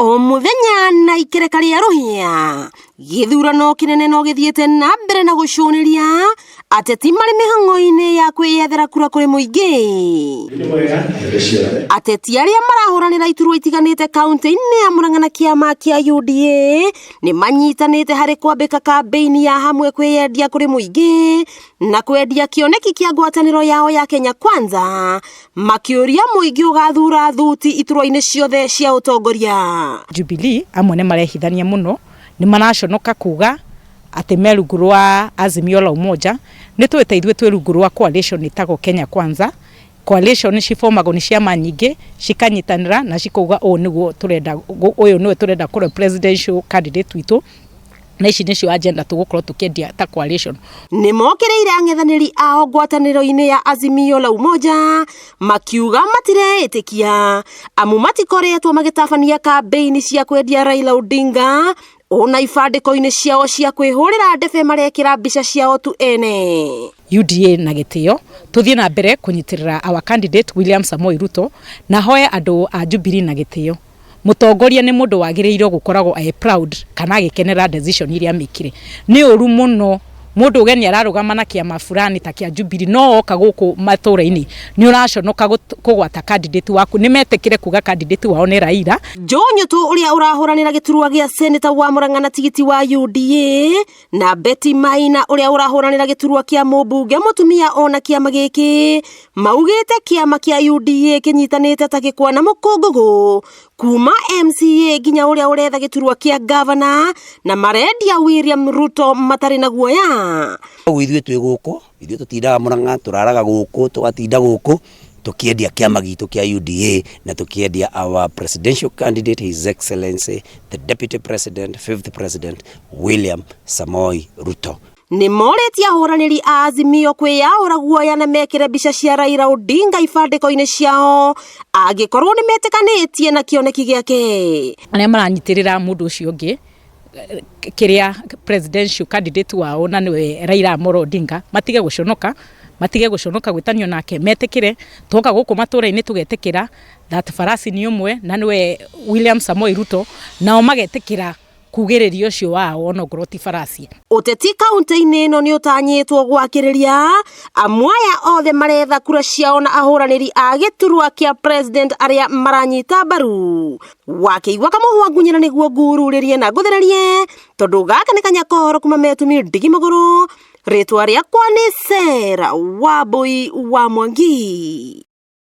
O mũthenya na ikereka rĩa rũhĩa, gĩthurano kĩnene no gĩthiĩte na mbere na gũcũnĩria ateti marĩ mĩhang'o-inĩ ya kwĩyethera kura kũrĩ mũingĩ. Ateti arĩa marahũranĩra iturwa itiganĩte kaunti-inĩ ya Murang'a na kĩama kĩa UDA nĩ manyitanĩte harĩ kwambĩka kambĩini ya hamwe kwĩyendia kũrĩ mũingĩ na kwendia kĩoneki kĩa ngwatanĩro yao ya Kenya Kwanza, makĩũria mũingĩ ũgathura thuti iturwa-inĩ ciothe cia ũtongoria. Jubilee amwe nĩ marehithania mũno, nĩ maraconoka kuga atĩ me rungu rwa Azimio la Umoja. Nĩ tũĩ ta ithuĩ twĩ rungu rwa coalition ĩtagwo Kenya Kwanza. Coalition cibomagwo nĩ ciama nyingĩ cikanyitanĩra na cikauga ũũ nĩguo tũrenda, ũyũ nĩwe tũrenda kũrĩ presidential candidate witũ, na ici nĩcio agenda tũgũkorwo tũkĩendia ta coalition. Nĩ mokĩrĩire ang'ethanĩri ao ngwatanĩro-inĩ ya Azimio la Umoja, makiuga matireĩtĩkia amu matikoretwo magĩtabania kambĩini cia kwendia Raila Odinga, ona ibandĩko-inĩ ciao cia kwĩhũrĩra ndebe marekĩra mbica ciao tu ene. UDA na gĩtĩo tũthiĩ na mbere kũnyitĩrĩra our candidate William Samoei Ruto, na hoe andũ a Jubilee na gĩtĩo. Mũtongoria nĩ mũndũ wagĩrĩirwo gũkoragwo e proud kana agĩkenera decision iria amĩkire. Nĩ ũru mũno mũndũ ũgeni ararũgama na kĩama fulani ta kĩa Jubilee, no oka gũkũ matũra-inĩ nĩ ũraconoka kũgwata candidate waku. Nĩ metĩkĩre kuga candidate wao nĩ Raila. Joe Nyutu ũrĩa ũrahũranĩra gĩturwa gĩa seneta wa Murang'a na tigiti wa UDA, na Betty Maina ũrĩa ũrahũranĩra gĩturwa kĩa mũmbunge mũtumia ona kĩama gĩkĩ, maugĩte kĩama kĩa UDA kĩnyitanĩte ta gĩkwa na mũkũngũgũ kuma MCA nginya ũrĩa ũretha gĩturwa kĩa gavana, na marendia William Ruto matarĩ na guoya. Koguo ithuĩ twĩ gũkũ, ithuĩ tũtindaga Murang'a, tũraraga gũkũ, tũgatinda gũkũ tũkĩendia kĩama gitũ kĩa UDA na tũkĩendia our presidential candidate, His Excellency the Deputy President, fifth President William Samoei Ruto. Nĩ morĩtie ahũranĩri a Azimio kwĩyaũra guoya na mekĩre mbica cia Raila Odinga ibandĩko-inĩ ciao angĩkorwo nĩ metĩkanĩtie na kĩoneki gĩake. Arĩa maranyitĩrĩra mũndũ ũcio ũngĩ, kĩrĩa presidential candidate wao na nĩwe Raila Amolo Odinga, matige gũconoka, matige gũconoka gwĩtanio nake, metĩkĩre twoka gũkũ matũra-inĩ tũgetĩkĩra that farasi nĩ ũmwe na nĩwe William Samoei Ruto, nao magetĩkĩra kugĩrĩria ũcio wao onokorwo ti farasi. Ũteti kaunti-inĩ ĩno nĩ ũtanyĩtwo gwakĩrĩria amu aya othe maretha kura ciao na ahũranĩri a gĩturwa kĩa president arĩa maranyita mbaru. Wakĩigua kamũhwa ngunyĩra nĩguo ngururĩrie na ngũthererie, tondũ gaka nĩ kanyakohoro kuma metumi ndigi magũrũ. Rĩtwa rĩakwa nĩ Sarah Wambui wa Mwangi.